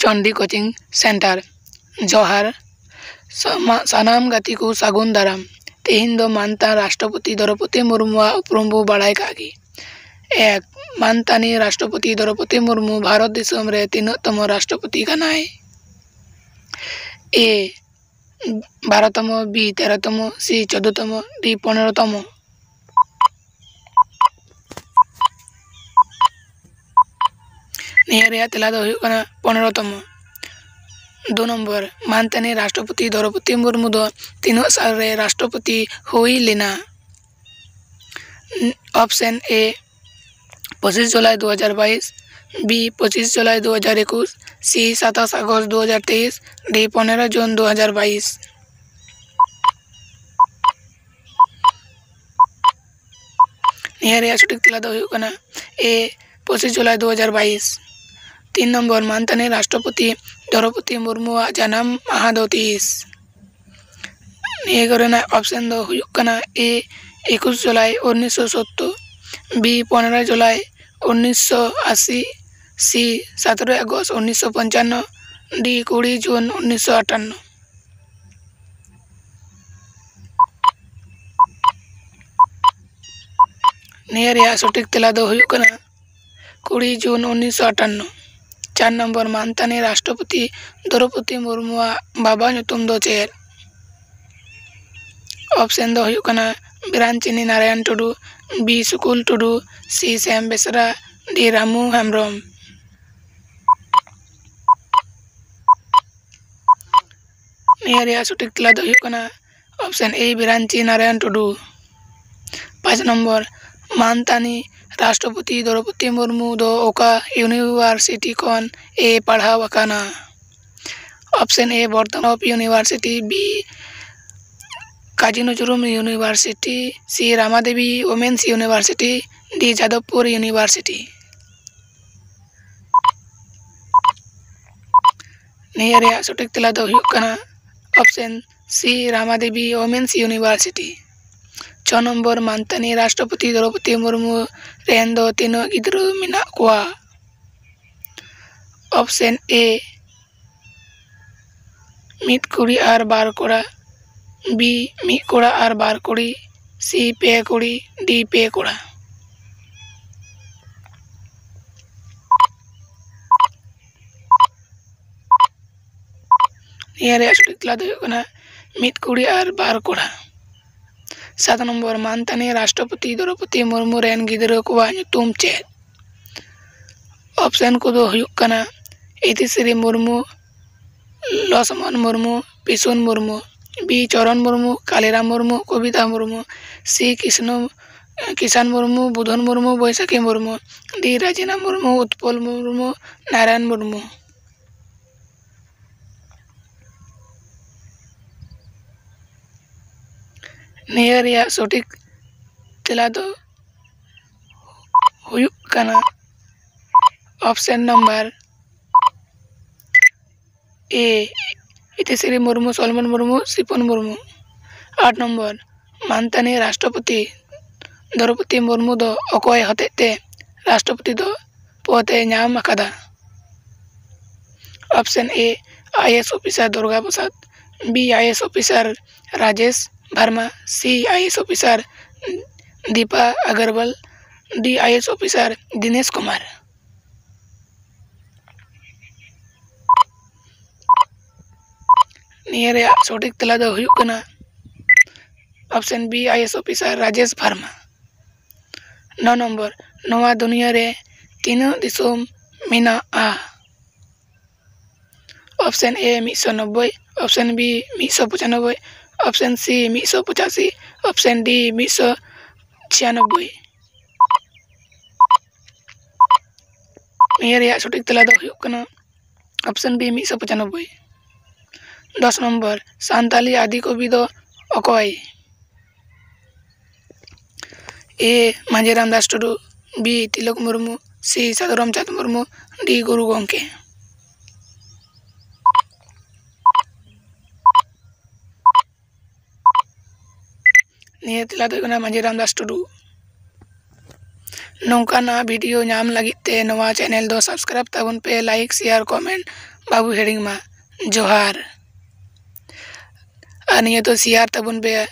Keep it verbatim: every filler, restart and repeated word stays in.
Chandi coaching centre. ᱡᱚᱦᱟᱨ᱾ ᱥᱟᱢᱟ-, ᱥᱟᱱᱟᱢ ᱜᱟᱛᱮ ᱠᱚ ᱥᱟᱹᱜᱩᱱ ᱫᱟᱨᱟᱢ᱾ ᱛᱮᱦᱮᱧ ᱫᱚ ᱢᱟᱱᱛᱟᱱ ᱨᱟᱥᱴᱨᱚᱯᱚᱛᱤ ᱫᱨᱚᱣᱯᱚᱫᱤ ᱢᱩᱨᱢᱩᱣᱟᱜ ᱩᱯᱨᱩᱢ ᱵᱚ ᱵᱟᱲᱟᱭ ᱠᱟᱜ ᱜᱮ᱾ ᱮᱠ, ᱢᱟᱱᱛᱟᱱᱤ ᱨᱟᱥᱴᱨᱚᱯᱚᱛᱤ ᱫᱨᱚᱣᱯᱚᱫᱤ ᱢᱩᱨᱢᱩ ᱵᱷᱟᱨᱚᱛ ᱫᱤᱥᱚᱢ ᱨᱮ ᱛᱤᱱᱟᱹᱜ ᱛᱚᱢᱚ ᱨᱟᱥᱴᱨᱚᱯᱚᱛᱤ ᱠᱟᱱᱟᱭ? ᱮ, ᱵᱟᱨᱚ ᱛᱚᱢᱚ, ᱵᱤ, ᱛᱮᱨᱚ ᱛᱚᱢᱚ, ᱥᱤ, ᱪᱳᱫᱫᱳ ᱛᱚᱢᱚ, ᱰᱤ, ᱯᱚᱱᱮᱨᱚ ᱛᱚᱢᱚ᱾ ᱱᱤᱭᱟᱹ ᱨᱮᱭᱟᱜ ᱛᱮᱞᱟ ᱫᱚ ᱦᱩᱭᱩᱜ ᱠᱟᱱᱟ ᱯᱚᱱᱮᱨᱚ ᱛᱚᱢᱚ᱾ ᱫᱩ ᱱᱚᱢᱵᱚᱨ, ᱢᱟᱱᱛᱟᱱᱤ ᱨᱟᱥᱴᱨᱚᱯᱚᱛᱤ ᱫᱨᱚᱣᱯᱚᱫᱤ ᱢᱩᱨᱢᱩ ᱫᱚ ᱛᱤᱱᱟᱹᱜ ᱥᱟᱞ ᱨᱮ ᱨᱟᱥᱴᱨᱚᱯᱚᱛᱤ ᱦᱩᱭ ᱞᱮᱱᱟ? Option A, ᱯᱚᱸᱪᱤᱥ ᱡᱩᱞᱟᱭ ᱫᱩ ᱦᱟᱡᱟᱨ ᱵᱟᱭᱤᱥ, B, ᱯᱚᱸᱪᱤᱥ ᱡᱩᱞᱟᱭ ᱫᱩ ᱦᱟᱡᱟᱨ ᱮᱠᱩᱥ, C, ᱥᱟᱛᱟᱥ ᱟᱜᱚᱥᱴ ᱫᱩ ᱦᱟᱡᱟᱨ ᱛᱮᱭᱤᱥ, D, ᱯᱚᱱᱮᱨᱚ ᱡᱩᱱ ᱫᱩ ᱦᱟᱡᱟᱨ ᱵᱟᱭᱤᱥ᱾ ᱱᱤᱭᱟᱹ ᱨᱮᱭᱟᱜ ᱥᱚᱴᱷᱤᱠ ᱛᱮᱞᱟ ᱫᱚ ᱦᱩᱭᱩᱜ ᱠᱟᱱᱟ A, ᱯᱚᱸᱪᱤᱥ ᱡᱩᱞᱟᱭ ᱫᱩ ᱦᱟᱡᱟᱨ ᱵᱟᱭᱤᱥ᱾ ᱛᱤᱱ ᱱᱚᱢᱵᱚᱨ, ᱢᱟᱱᱛᱟᱱᱤ ᱨᱟᱥᱴᱨᱚᱯᱚᱛᱤ ᱫᱨᱚᱣᱯᱚᱫᱤ ᱢᱩᱨᱢᱩᱣᱟᱜ ᱡᱟᱱᱟᱢ ᱢᱟᱦᱟ ᱫᱚ ᱛᱤᱥ? ᱱᱤᱭᱟᱹ ᱠᱚᱨᱮᱱᱟᱜ option ᱫᱚ ᱦᱩᱭᱩᱜ ᱠᱟᱱᱟ A, ᱮᱠᱩᱥ ᱡᱩᱞᱟᱭ ᱩᱱᱤᱥᱥᱚ ᱥᱳᱛᱛᱳᱨ, B, ᱯᱚᱱᱮᱨᱚ ᱡᱩᱞᱟᱭ ᱩᱱᱤᱥᱥᱚ ᱟᱥᱤ, C, ᱥᱟᱛᱮᱨᱚ ᱟᱜᱚᱥᱴ ᱩᱱᱤᱥᱥᱚ ᱯᱚᱧᱪᱟᱱᱱᱚ, D, ᱠᱩᱲᱤ ᱡᱩᱱ ᱩᱱᱤᱥᱥᱚ ᱟᱴᱟᱱᱱᱚ᱾ ᱱᱤᱭᱟᱹ ᱨᱮᱭᱟᱜ ᱥᱚᱴᱷᱤᱠ ᱛᱮᱞᱟ ᱫᱚ ᱦᱩᱭᱩᱜ ᱠᱟᱱᱟ ᱠᱩᱲᱤ ᱡᱩᱱ ᱩᱱᱤᱥᱥᱚ ᱟᱴᱟᱱᱱᱚ᱾ ᱪᱟᱨ ᱱᱚᱢᱵᱚᱨ, ᱢᱟᱱᱛᱟᱱᱤ ᱨᱟᱥᱴᱨᱚᱯᱚᱛᱤ ᱫᱨᱚᱣᱯᱚᱫᱤ ᱢᱩᱨᱢᱩᱣᱟᱜ ᱵᱟᱵᱟ ᱧᱩᱛᱩᱢ ᱫᱚ ᱪᱮᱫ? Option ᱫᱚ ᱦᱩᱭᱩᱜ ᱠᱟᱱᱟ ᱵᱤᱨᱟᱱᱪᱤᱱᱤ ᱱᱟᱨᱟᱭᱚᱱ ᱴᱩᱰᱩ, B, ᱥᱩᱠᱩᱞ ᱴᱩᱰᱩ, C, ᱥᱮᱢ ᱵᱮᱥᱨᱟ, D, ᱨᱟᱢᱩ ᱦᱮᱢᱵᱨᱚᱢ᱾ ᱱᱤᱭᱟᱹ ᱨᱮᱭᱟᱜ ᱥᱚᱴᱷᱤᱠ ᱛᱮᱞᱟ ᱫᱚ ᱦᱩᱭᱩᱜ ᱠᱟᱱᱟ option A, ᱵᱤᱨᱟᱱᱪᱤ ᱱᱟᱨᱟᱭᱚᱱ ᱴᱩᱰᱩ᱾ ᱯᱟᱸᱪ ᱱᱚᱢᱵᱚᱨ, ᱢᱟᱱᱛᱟᱱᱤ ᱨᱟᱥᱴᱨᱚᱯᱚᱛᱤ ᱫᱨᱚᱣᱯᱚᱫᱤ ᱢᱩᱨᱢᱩ ᱫᱚ ᱚᱠᱟ university ᱠᱷᱚᱱ ᱮ ᱯᱟᱲᱦᱟᱣ ᱟᱠᱟᱱᱟ? Option A, Bardhaman University, B, Kazi ᱱᱚᱡᱨᱩᱞ University, C, ᱨᱟᱢᱟᱫᱮᱵᱤ Women's University, D, Jadavpur University᱾ ᱱᱤᱭᱟᱹ ᱨᱮᱭᱟᱜ ᱥᱚᱴᱷᱤᱠ ᱛᱮᱞᱟ ᱫᱚ ᱦᱩᱭᱩᱜ ᱠᱟᱱᱟ option C, ᱨᱟᱢᱟᱫᱮᱵᱤ Women's University᱾ ᱪᱷᱚ ᱱᱚᱢᱵᱚᱨ, ᱢᱟᱱᱛᱟᱱᱤ ᱨᱟᱥᱴᱨᱚᱯᱚᱛᱤ ᱫᱨᱚᱣᱯᱚᱫᱤ ᱢᱩᱨᱢᱩ ᱨᱮᱱ ᱫᱚ ᱛᱤᱱᱟᱹᱜ ᱜᱤᱫᱽᱨᱟᱹ ᱢᱮᱱᱟᱜ ᱠᱚᱣᱟ? ᱚᱯᱥᱮᱱ ᱮ, ᱢᱤᱫ ᱠᱩᱲᱤ ᱟᱨ ᱵᱟᱨ ᱠᱚᱲᱟ᱾ ᱵᱤ, ᱢᱤᱫ ᱠᱚᱲᱟ ᱟᱨ ᱵᱟᱨ ᱠᱩᱲᱤ᱾ ᱥᱤ, ᱯᱮ ᱠᱩᱲᱤ᱾ ᱰᱤ, ᱯᱮ ᱠᱚᱲᱟ᱾ ᱱᱤᱭᱟᱹ ᱨᱮᱭᱟᱜ ᱥᱚᱴᱷᱤᱠ ᱛᱮᱞᱟ ᱫᱚ ᱦᱩᱭᱩᱜ ᱠᱟᱱᱟ ᱢᱤᱫ ᱠᱩᱲᱤ ᱟᱨ ᱵᱟᱨ ᱠᱚᱲᱟ᱾ ᱥᱟᱛ ᱱᱚᱢᱵᱚᱨ, ᱢᱟᱱᱛᱟᱱᱤ ᱨᱟᱥᱴᱨᱚᱯᱚᱛᱤ ᱫᱨᱚᱣᱯᱚᱫᱤ ᱢᱩᱨᱢᱩ ᱨᱮᱱ ᱜᱤᱫᱽᱨᱟᱹ ᱠᱚᱣᱟᱜ ᱧᱩᱛᱩᱢ ᱪᱮᱫ? ᱚᱯᱥᱮᱱ ᱠᱚᱫᱚ ᱦᱩᱭᱩᱜ ᱠᱟᱱᱟ Itishri Murmu, Lakshman Murmu, Pishun Murmu. B, Charan Murmu, Kaliram Murmu, Kabita Murmu. C, Kishno, Kishan Murmu, Budhan Murmu, Boishakhi Murmu. D, Rajina Murmu, Utpal Murmu, Narayan Murmu. ᱱᱤᱭᱟᱹ ᱨᱮᱭᱟᱜ ᱥᱚᱴᱷᱤᱠ ᱛᱮᱞᱟ ᱫᱚ ᱦᱩᱭᱩᱜ ᱠᱟᱱᱟ option number A, Itishri Murmu, Salman Murmu, Shipon Murmu. ᱟᱴ ᱱᱚᱢᱵᱚᱨ, ᱢᱟᱱᱛᱟᱱᱤ ᱨᱟᱥᱴᱨᱚᱯᱚᱛᱤ ᱫᱨᱚᱣᱯᱚᱫᱤ ᱢᱩᱨᱢᱩ ᱫᱚ ᱚᱠᱚᱭ ᱦᱚᱛᱮᱡ ᱛᱮ ᱨᱟᱥᱴᱨᱚᱯᱚᱛᱤ ᱫᱚ ᱯᱚᱫ ᱮ ᱧᱟᱢ ᱟᱠᱟᱫᱟ? Option A, I A S officer Durga Prasad. B, I A S officer Rajesh Verma. C, I A S officer Dipa Agarwal. D, I A S officer Dinesh Kumar. ᱱᱤᱭᱟᱹ ᱨᱮᱭᱟᱜ ᱥᱚᱴᱷᱤᱠ ᱛᱮᱞᱟ ᱫᱚ ᱦᱩᱭᱩᱜ ᱠᱟᱱᱟ option B, I A S officer Rajesh Verma. ᱱᱚ ᱱᱚᱢᱵᱚᱨ, ᱱᱚᱣᱟ ᱫᱩᱱᱤᱭᱟᱹ ᱨᱮ ᱛᱤᱱᱟᱹᱜ ᱫᱤᱥᱚᱢ ᱢᱮᱱᱟᱜᱼᱟ? ᱚᱯᱥᱮᱱ ᱮ ᱢᱤᱫ ᱥᱚ ᱱᱚᱵᱵᱳᱭ, ᱚᱯᱥᱮᱱ ᱵᱤ ᱢᱤᱫ ᱥᱚ ᱯᱚᱸᱪᱟᱱᱚᱵᱵᱳᱭ, ᱚᱯᱥᱮᱱ ᱥᱤ ᱢᱤᱫ ᱥᱚ ᱯᱚᱸᱪᱟᱥᱤ, ᱚᱯᱥᱮᱱ ᱰᱤ ᱢᱤᱫ ᱥᱚ ᱪᱷᱤᱭᱟᱱᱚᱵᱵᱳᱭ᱾ ᱱᱤᱭᱟᱹ ᱨᱮᱭᱟᱜ ᱥᱚᱴᱷᱤᱠ ᱛᱮᱞᱟ ᱫᱚ ᱦᱩᱭᱩᱜ ᱠᱟᱱᱟ ᱚᱯᱥᱮᱱ ᱵᱤ ᱢᱤᱫ ᱥᱚ ᱯᱚᱸᱪᱟᱱᱚᱵᱵᱳᱭ᱾ ᱫᱚᱥ ᱱᱚᱢᱵᱚᱨ, ᱥᱟᱱᱛᱟᱞᱤ ᱟᱹᱫᱤ ᱠᱚᱵᱤ ᱫᱚ ᱚᱠᱚᱭ? ᱮ, ᱢᱟᱹᱡᱷᱤ ᱨᱟᱢᱫᱟᱥ ᱴᱩᱰᱩ᱾ ᱵᱤ, ᱛᱤᱞᱚᱠ ᱢᱩᱨᱢᱩ᱾ ᱥᱤ, ᱥᱟᱹᱫᱷᱩ ᱨᱟᱢᱪᱟᱸᱫᱽ ᱢᱩᱨᱢᱩ᱾ ᱰᱤ, ᱜᱩᱨᱩ ᱜᱚᱢᱠᱮ᱾ ᱱᱤᱭᱟᱹ ᱛᱮᱞᱟ ᱫᱚ ᱦᱩᱭᱩᱜ ᱠᱟᱱᱟ ᱢᱟᱹᱡᱷᱤ ᱨᱟᱢᱫᱟᱥ ᱴᱩᱰᱩ᱾ ᱱᱚᱝᱠᱟᱱᱟᱜ video ᱧᱟᱢ ᱞᱟᱹᱜᱤᱫ ᱛᱮ ᱱᱚᱣᱟ channel ᱫᱚ subscribe ᱛᱟᱵᱚᱱ ᱯᱮ, like, share, comment ᱵᱟᱵᱚ ᱦᱤᱲᱤᱧ ᱢᱟ᱾ ᱡᱚᱦᱟᱨ᱾ ᱟᱨ ᱱᱤᱭᱟᱹ ᱫᱚ share ᱛᱟᱵᱚᱱ ᱯᱮ᱾